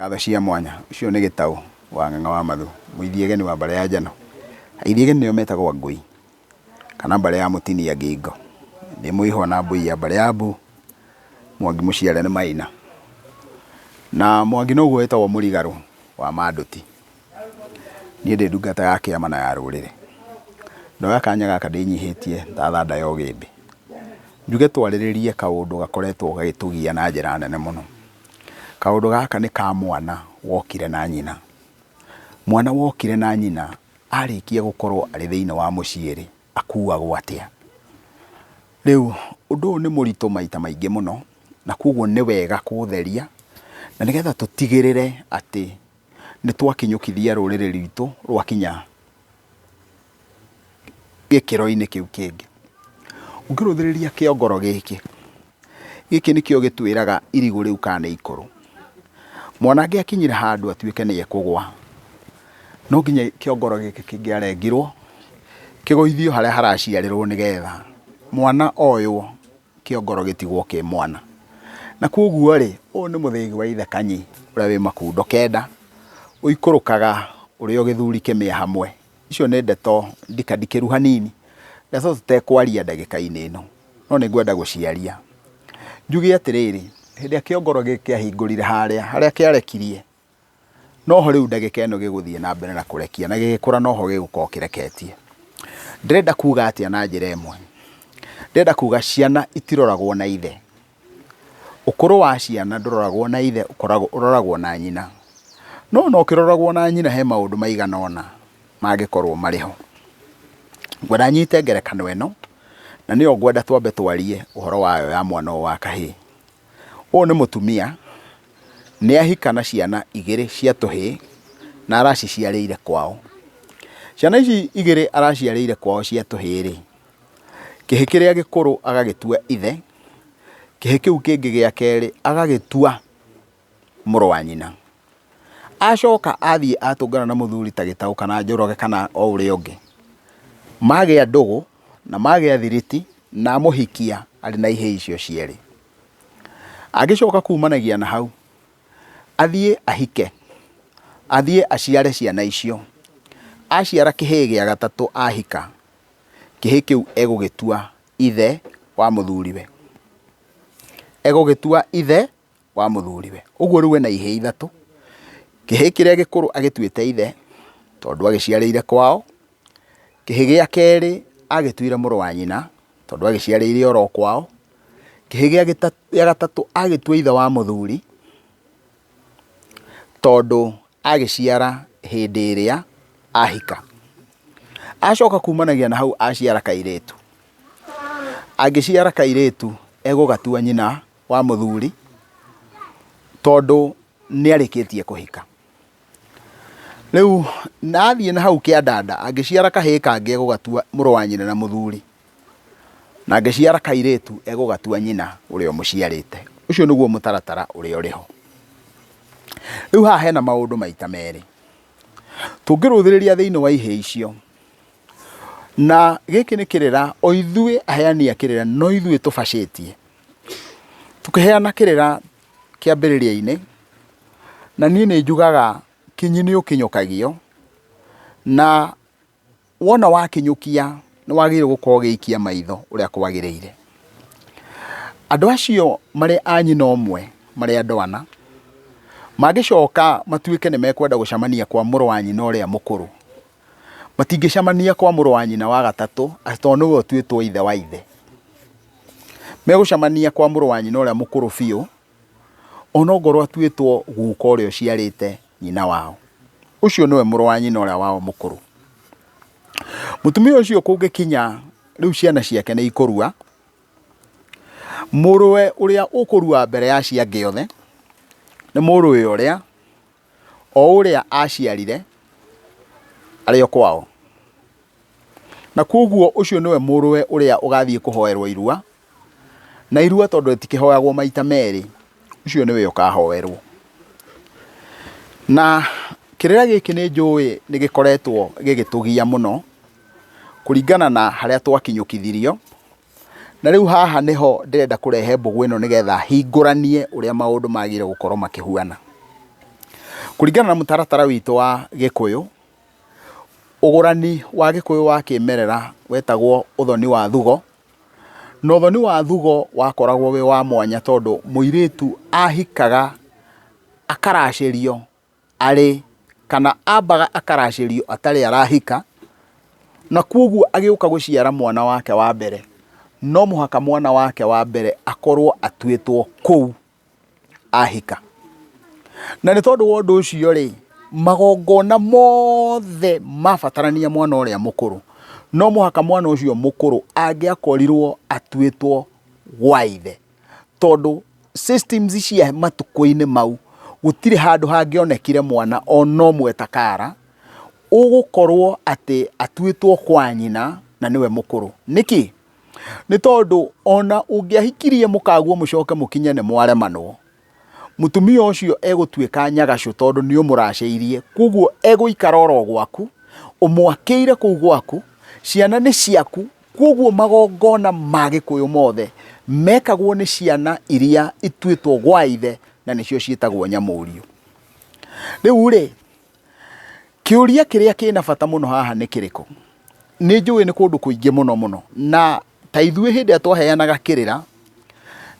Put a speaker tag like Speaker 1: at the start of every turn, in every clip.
Speaker 1: Ngatho cia mwanya. Ũcio nĩ Gĩtaũ wa Ng'ang'a wa Mathu, mũithiegeni wa mbarĩ ya Njano. Aithiegeni nĩo metagwo Angũi kana mbarĩ ya Mũtinia Ngingo. Ndĩ mũihwa na mbũi ya mbarĩ ya Mbu, Mwangi mũciare nĩ Maina. Na Mwangi noguo wĩtagwo Mũrigarũ wa Manduti. Niĩ ndĩ ndungata ya kĩama na ya rũrĩrĩ. Ndoya kanya gaka ndĩnyihĩtie ta thanda ya ũgĩmbĩ, njuge twarĩrĩrie kaũndũ gakoretwo gagĩtũgia na njĩra nene mũno. Kaũndũ gaka nĩ ka mwana wokire na nyina. Mwana wokire na nyina arĩkia gũkorwo arĩ thĩiniĩ wa mũciĩ rĩ, akuagwo atĩa? Rĩu ũndũ ũyũ nĩ mũritũ maita maingĩ mũno, na koguo nĩ wega kũũtheria, na nĩgetha tũtigĩrĩre atĩ nĩ twakinyũkithia rũrĩrĩ rwitũ rwakinya gĩkĩro-inĩ kĩu kĩngĩ. Ũngĩrũthĩrĩria kĩongoro gĩkĩ, gĩkĩ nĩkĩo gĩtwĩraga irigũ rĩu kana nĩ ikũrũ. Mwana angĩakinyire handũ atuĩke nĩ ekũgwa, no nginya kĩongoro gĩkĩ kĩngĩarengirwo, kĩgũithio harĩa haraciarĩrwo nĩgetha mwana oywo kĩongoro gĩtigwo kĩ mwana. Na koguo rĩ, ũyũ nĩ mũthĩgi wa ithe Kanyi ũrĩa wĩ makundo kenda, ũikũrũkaga ũrĩ o gĩthuri kĩmĩa hamwe. Icio nĩ ndeto ndikandikĩru hanini, ndeto tũtekwaria ndagĩka-inĩ ĩno, no nĩ ngwenda gũciaria. Njuge atĩrĩrĩ, hĩndĩ ĩrĩa kĩongoro gĩkĩ kĩahingũrire harĩa, harĩa kĩarekirie, noho rĩu ndagĩka ĩno gĩgũthiĩ na mbere na kũrekia, na gĩgĩkũra noho gĩgũkorwo kĩreketie. Ndĩrenda kuga atĩa na njĩra ĩmwe? Ndĩrenda kuga ciana itiroragwo na ithe. Ũkũrũ wa ciana ndũroragwo na ithe, ũkoragwo ũroragwo na nyina. No ona ũkĩroragwo na nyina he maũndũ maigana ũna mangĩkorwo marĩ ho. Ngwenda nyite ngerekano ĩno, na nĩyo ngwenda twambe twarie ũhoro wayo ya mwana ũyũ wa kahĩĩ. Ũyũ nĩ mũtumia, nĩ ahika na ciana igĩrĩ cia tũhĩĩ, na araciciarĩire kwao. Ciana ici igĩrĩ araciarĩire kwao cia tũhĩĩ rĩ, kĩhĩ kĩrĩa gĩkũrũ agagĩtua ithe, kĩhĩ kĩu kĩngĩ gĩa kerĩ agagĩtua mũrũ wa nyina. Acoka athiĩ atũngana na mũthuri ta Gĩtaũ kana Njoroge kana o ũrĩa ũngĩ, magĩa ndũgũ na magĩa thiriti na amũhikia arĩ na ihĩĩ icio cierĩ. Angĩcoka kumanagia na hau, athiĩ ahike, athiĩ aciare ciana icio, aciara kĩhĩĩ gĩa gatatũ ahika, kĩhĩĩ kĩu egũgĩtua ithe wa mũthuriwe. Egũgĩtua ithe wa mũthuriwe. Ũguo rĩu ena ihĩĩ ithatũ, kĩhĩĩ kĩrĩa gĩkũrũ agĩtuĩte ithe, tondũ agĩciarĩire kwao, kĩhĩĩ gĩa kerĩ agĩtuire mũrũ wa nyina, tondũ agĩciarĩire oro kwao, kĩhĩĩ gĩa gatatũ agĩtua ithe wa mũthuri, tondũ agĩciara hĩndĩ ĩrĩa ahika. Acoka kumanagia na hau aciara kairĩtu. Angĩciara kairĩtu egũgatua nyina wa mũthuri tondũ nĩ arĩkĩtie kũhika. Rĩu athiĩ na hau kĩandanda angĩciara kahĩĩ kangĩ egũgatua mũrũ wa nyina na mũthuri, na angĩciara kairĩtu egũgatua nyina ũrĩa ũmũciarĩte. Ũcio nĩguo mũtaratara ũrĩa ũrĩ ho. Rĩu haha hena maũndũ maita merĩ. Tũngĩrũthĩrĩria thĩinĩ wa ihĩĩ icio, na gĩkĩ nĩ kĩrĩra o ithuĩ aheani a kĩrĩra no ithuĩ tũbacĩtie. Tũkĩheana kĩrĩra kĩambĩrĩria-inĩ, na niĩ nĩ njugaga kinyi nĩ ũkinyũkagio, na wona wakinyũkia nĩ wagĩrĩirwo gũkorwo ũgĩikia maitho ũrĩa kwagĩrĩire. Andũ acio marĩ a nyina ũmwe marĩ andũ ana, mangĩcoka matuĩke nĩ mekwenda gũcemania kwa mũrũ wa nyina ũrĩa mũkũrũ, matingĩcemania kwa mũrũ wa nyina wa gatatũ atĩ tondũ nĩwe ũtuĩtwo ithe wa ithe. Megũcemania kwa mũrũ wa nyina ũrĩa mũkũrũ biũ, onokorwo atuĩtwo guka ũrĩa ũciarĩte nyina wao. Ũcio nĩwe mũrũ wa nyina ũrĩa wao mũkũrũ. Mũtumia ũcio kũngĩkinya rĩu ciana ciake nĩ ikũrua, mũrũwe ũrĩa ũkũrua mbere ya acio angĩ othe, nĩ mũrũwe ũrĩa o ũrĩa aciarire arĩ o kwao. Na koguo ũcio nĩwe mũrũwe ũrĩa ũgathiĩ kũhoerwo irua, na irua tondũ rĩtikĩhoyagwo maita merĩ, ũcio nĩwe ũkahoerwo. Na kĩrĩra gĩkĩ nĩ njũĩ nĩ gĩkoretwo gĩgĩtũgia mũno, kũringana na harĩa twakinyũkithirio, na rĩu haha nĩho ndĩrenda kũrehe mbũgũ ĩno nĩgetha hingũranie ũrĩa maũndũ magĩrĩire gũkorwo makĩhuana. Kũringana na mũtaratara witũ wa Gĩkũyũ, ũgũrani wa Gĩkũyũ wa kĩmerera wetagwo ũthoni wa thugo, na ũthoni wa thugo wakoragwo wĩ wa mwanya tondũ mũirĩtu ahikaga akaracĩrio arĩ kana ambaga akaracĩrio atarĩ arahika, na kwoguo agĩũka gũciara mwana wake wa mbere, no mũhaka mwana wake wa mbere akorwo atuĩtwo kũu ahika. Na nĩ tondũ wa ũndũ ũcio rĩ, magongona mothe mabatarania mwana ũrĩa mũkũrũ, no mũhaka mwana ũcio mũkũrũ angĩakorirwo atuĩtwo gwa ithe. Tondũ systems cia matukũ-inĩ mau, gũtirĩ handũ hangĩonekire mwana ona ũmwe ta kara, ũgũkorwo atĩ atuĩtwo kwa nyina na nĩwe mũkũrũ. Nĩkĩ? Nĩ tondũ ona ũngĩahikirie mũkaguo mũcoke mũkinye nĩ mwaremanwo, mũtumia ũcio egũtuĩka nyagacũ tondũ nĩ ũmũracĩirie, koguo egũikara oro gwaku, ũmwakĩire kũu gwaku, ciana nĩ ciaku, koguo magongona ma gĩkũyũ mothe mekagwo nĩ ciana iria ituĩtwo gwa ithe na nĩcio ciĩtagwo nyamũriũ. Rĩu rĩ, Kĩũria kĩrĩa kĩna bata mũno haha nĩ kĩrĩkũ? Nĩ njũĩ nĩ kũndũ kũingĩ mũno mũno, na ta ithuĩ hĩndĩ ĩrĩa twaheanaga kĩrĩra,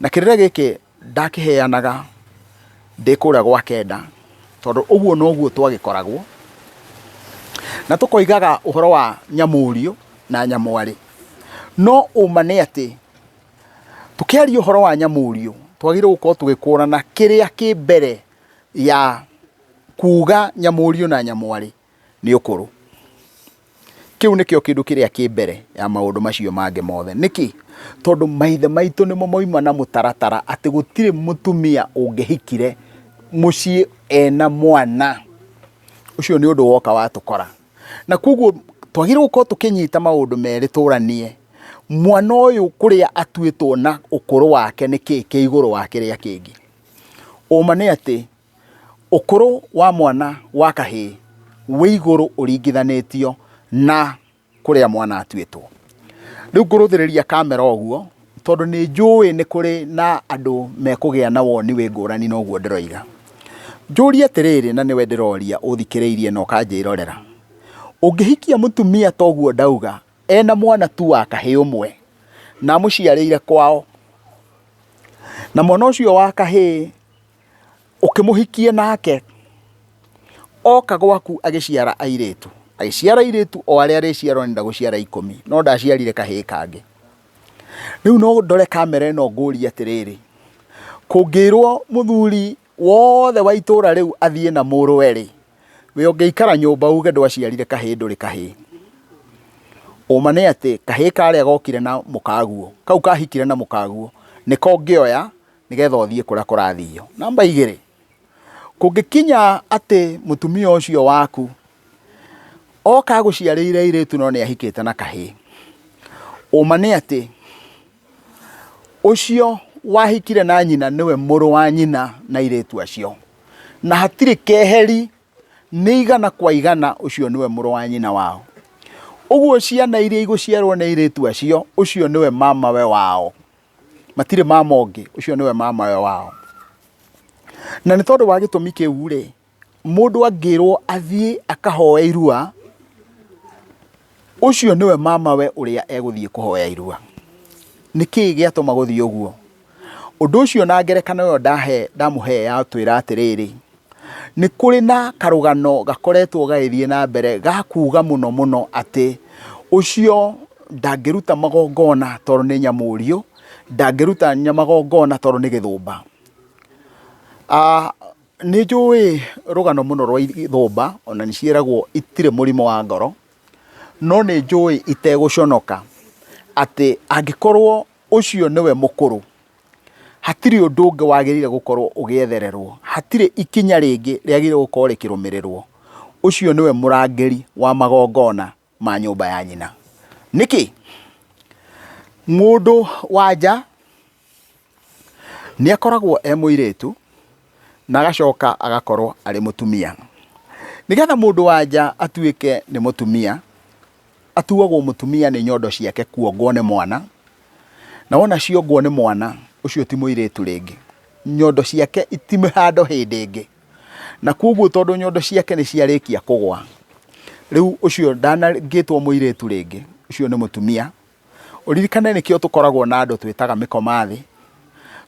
Speaker 1: na kĩrĩra gĩkĩ ndakĩheanaga ndĩ kũrĩa gwa Kenda, tondũ ũguo noguo twagĩkoragwo, na tũkoigaga ũhoro wa nyamũriũ na nyamwarĩ. No ũma nĩ atĩ, tũkĩaria ũhoro wa nyamũriũ, twagĩrĩirwo gũkorwo tũgĩkũrana kĩrĩa kĩ mbere ya kuga nyamũriũ na nyamwarĩ nĩ ũkũrũ. Kĩu nĩkĩo kĩndũ kĩrĩa kĩ mbere ya maũndũ macio mangĩ mothe. Nĩkĩ? Tondũ maithe maitũ nĩmo mauma na mũtaratara atĩ gũtirĩ mũtumia ũngĩhikire mũciĩ ena mwana. Ũcio nĩ ũndũ woka watũkora. Na koguo twagĩrĩirwo gũkorwo tũkĩnyita maũndũ merĩ tũranie, mwana ũyũ kũrĩa atuĩtwo na ũkũrũ wake nĩkĩ kĩ igũrũ wa kĩrĩa kĩngĩ. Ũma nĩ atĩ Ũkũrũ wa mwana wa kahĩĩ wĩ igũrũ ũringithanĩtio na kũrĩa mwana atuĩtwo. Rĩu ngũrũthĩrĩria kamera ũguo tondũ nĩ njũĩ nĩ kũrĩ na andũ mekũgĩa na woni wĩ ngũrani na ũguo ndĩroiga. Njũrie atĩrĩrĩ na nĩwe ndĩroria ũthikĩrĩirie na ũkanjĩrorera, ũngĩhikia mũtumia ta ũguo ndauga ena mwana tu wa kahĩĩ ũmwe na amũciarĩire kwao, na mwana ũcio wa kahĩĩ Ũkĩmũhikie nake, oka gwaku agĩciara airĩtu, agĩciara airĩtu o arĩa arĩciara nenda gũciara ikũmi, no ndaciarire kahĩĩ kangĩ. Rĩu no ndore kamera ĩno ngũrie atĩrĩrĩ, kũngĩrwo mũthuri wothe wa itũra rĩu athiĩ na mũrũwe rĩ, we ũngĩikara nyũmba uge ndwaciarire kahĩĩ ndũrĩ kahĩĩ. Ũma nĩ atĩ kahĩĩ karĩa gokire na mũkaguo, kau kahikire na mũkaguo, nĩko ũngĩoya nĩgetha ũthiĩ kũrĩa kũrathio. Namba igĩrĩ, kũngĩkinya atĩ mũtumia ũcio waku oka agũciarĩire airĩtu no nĩ ahikĩte na kahĩĩ, ũma nĩ atĩ ũcio wahikire na nyina nĩwe mũrũ wa nyina na airĩtu acio, na hatirĩ keheri nĩ igana kwa igana ũcio nĩwe mũrũ wa nyina wao. Ũguo ciana iria igũciarwo nĩ airĩtu acio, ũcio nĩwe mamawe wao. Matirĩ mama ũngĩ, ũcio nĩwe mamawe wao. Na nĩ tondũ wa gĩtũmi kĩu rĩ, mũndũ angĩrwo athiĩ akahoe irua, ũcio nĩwe mamawe ũrĩa egũthiĩ kũhoya irua. Nĩkĩ gĩatũma gũthiĩ ũguo? Ũndũ ũcio na ngerekano ĩyo ndahe ndamũhe yatwĩra atĩrĩrĩ, Nĩ kũrĩ na karũgano gakoretwo gagĩthiĩ na mbere ga kuga mũno mũno atĩ ũcio ndangĩruta magongona tondũ nĩ nyamũriũ, ndangĩruta magongona tondũ nĩ gĩthũmba. Nĩ njũĩ rũgano mũno rwa ithũmba ona nĩ ciĩragwo itirĩ mũrimũ wa ngoro, no nĩ njũĩ itegũconoka atĩ angĩkorwo ũcio nĩwe mũkũrũ Hatirĩ ũndũ ũngĩ wagĩrĩire gũkorwo ũgĩethererwo, hatirĩ ikinya rĩngĩ rĩagĩrĩire gũkorwo rĩkĩrũmĩrĩrwo. Ũcio nĩwe mũrangĩri wa magongona ma nyũmba ya nyina. Nĩkĩ? Mũndũ wa nja nĩ akoragwo e mũirĩtu na agacoka agakorwo arĩ mũtumia. Nĩgetha mũndũ wa nja atuĩke nĩ mũtumia, atuagwo mũtumia nĩ nyondo ciake kuongwo nĩ mwana, Na wona ciongwo nĩ mwana, ũcio ti mũirĩtu rĩngĩ. Nyondo ciake itimĩ handũ hĩndĩ ĩngĩ. Na kwoguo tondũ nyondo ciake nĩ ciarĩkia kũgwa, rĩu ũcio ndanangĩtwo mũirĩtu rĩngĩ, ũcio nĩ mũtumia. Ũririkane nĩkĩo tũkoragwo na andũ twĩtaga mĩkoma thĩ,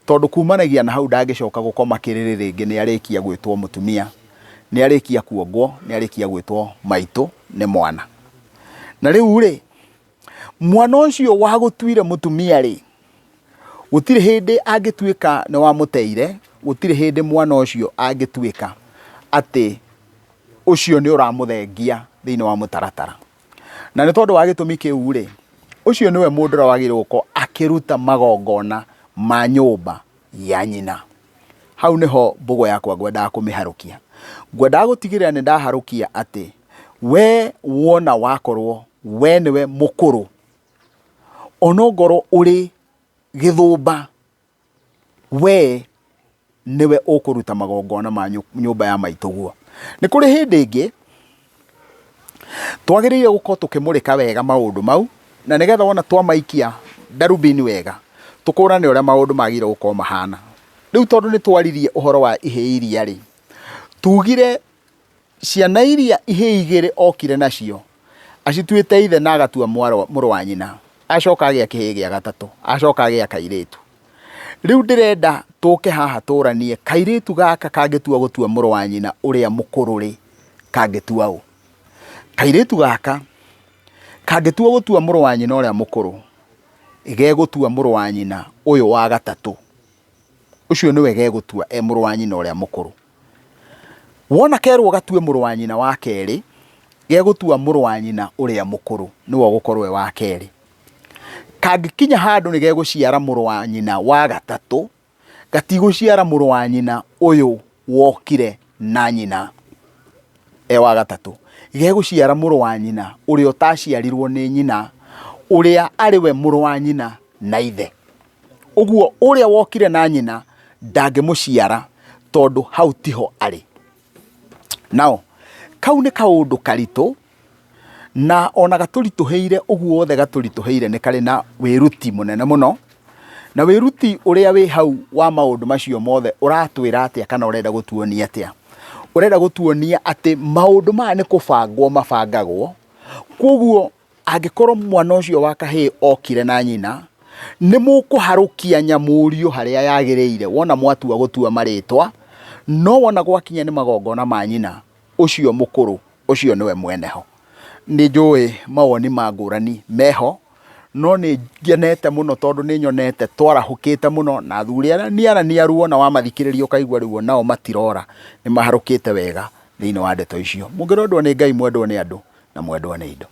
Speaker 1: tondũ kumanagia na hau ndangĩcoka gũkoma kĩrĩrĩ rĩngĩ nĩ arĩkia gwĩtwo mũtumia, nĩ arĩkia kuongwo, nĩ arĩkia gwĩtwo maitũ nĩ mwana. Na rĩu rĩ, mwana ũcio wagũtuire mũtumia rĩ, gũtirĩ hĩndĩ angĩtuĩka nĩ wamũteire, gũtirĩ hĩndĩ mwana ũcio angĩtuĩka atĩ ũcio nĩ ũramũthengia thĩinĩ wa mũtaratara. Na nĩ tondũ wa gĩtũmi kĩu rĩ, ũcio nĩwe mũndũ ũrĩa wagĩrĩirwo gũkorwo akĩruta magongona ma nyũmba ya nyina. Hau nĩho mbũgũ yakwa ngwendaga kũmĩharũkia. Ngwendaga gũtigĩrĩra nĩ ndaharũkia atĩ we wona wakorwo we nĩwe mũkũrũ, onongorwo ũrĩ gĩthũmba, we nĩwe ũkũruta magongona ma nyũmba ya maitũguo. Nĩ kũrĩ hĩndĩ ĩngĩ twagĩrĩire gũkorwo tũkĩmũrĩka wega maũndũ mau, na nĩgetha wona twamaikia ndarubini wega, tũkũrane ũrĩa maũndũ magĩrĩire gũkorwo mahana. Rĩu tondũ nĩ twaririe ũhoro wa ihĩĩ iria rĩ, tugire Ciana iria ihĩĩ igĩrĩ okire nacio, acituĩte ithe na agatua mũrũ wa nyina, acoka agĩa kĩhĩĩ gĩa gatatũ, acoka agĩa kairĩtu. Rĩu ndĩrenda tũke haha tũranie kairĩtu gaka kangĩtua gũtua mũrũ wa nyina ũrĩa mũkũrũ rĩ, kangĩtua ũ? Kairĩtu gaka kangĩtua gũtua mũrũ wa nyina ũrĩa mũkũrũ, gegũtua mũrũ wa nyina ũyũ wa gatatũ. Ũcio nĩwe gegũtua e mũrũ wa nyina ũrĩa mũkũrũ. Wona kerwo gatue mũrũ wa nyina wa kerĩ, gegũtua mũrũ wa nyina ũrĩa mũkũrũ, nĩwe ũgũkorwo e wa kerĩ. Kangĩkinya handũ nĩ gegũciara mũrũ wa nyina wa gatatũ, gatigũciara mũrũ wa nyina ũyũ wokire na nyina e wa gatatũ. Gegũciara mũrũ wa nyina ũrĩa ũtaciarirwo nĩ nyina, ũrĩa arĩ we mũrũ wa nyina na ithe. Ũguo ũrĩa wokire na nyina ndangĩmũciara tondũ hau tiho arĩ. Nao, kau nĩ kaũndũ karitũ na ona gatũritũhĩire ũguo wothe gatũritũhĩire nĩ karĩ na wĩruti mũnene mũno, na wĩruti ũrĩa wĩ hau wa maũndũ macio mothe ũratwĩra atĩa kana ũrenda gũtuonia atĩa? Ũrenda gũtuonia atĩ maũndũ maya nĩ kũbangwo mabangagwo, kwoguo Angĩkorwo mwana ũcio wa kahĩĩ okire na nyina, nĩ mũkũharũkia nyamũriũ harĩa yagĩrĩire wona mwatua gũtua marĩtwa, no wona gwakinya nĩ magongona ma nyina, ũcio mũkũrũ, ũcio nĩwe mwene ho. Nĩ njũĩ mawoni ma ngũrani meho, no nĩ ngenete mũno tondũ nĩ nyonete twarahũkĩte mũno na athuri arĩa niarania ruo na wamathikĩrĩria ũkaigua rĩu onao matirora, nĩ maharũkĩte wega thĩinĩ wa ndeto icio. Mũngĩrondwo nĩ Ngai mwendwo nĩ andũ na mwendwo nĩ indo.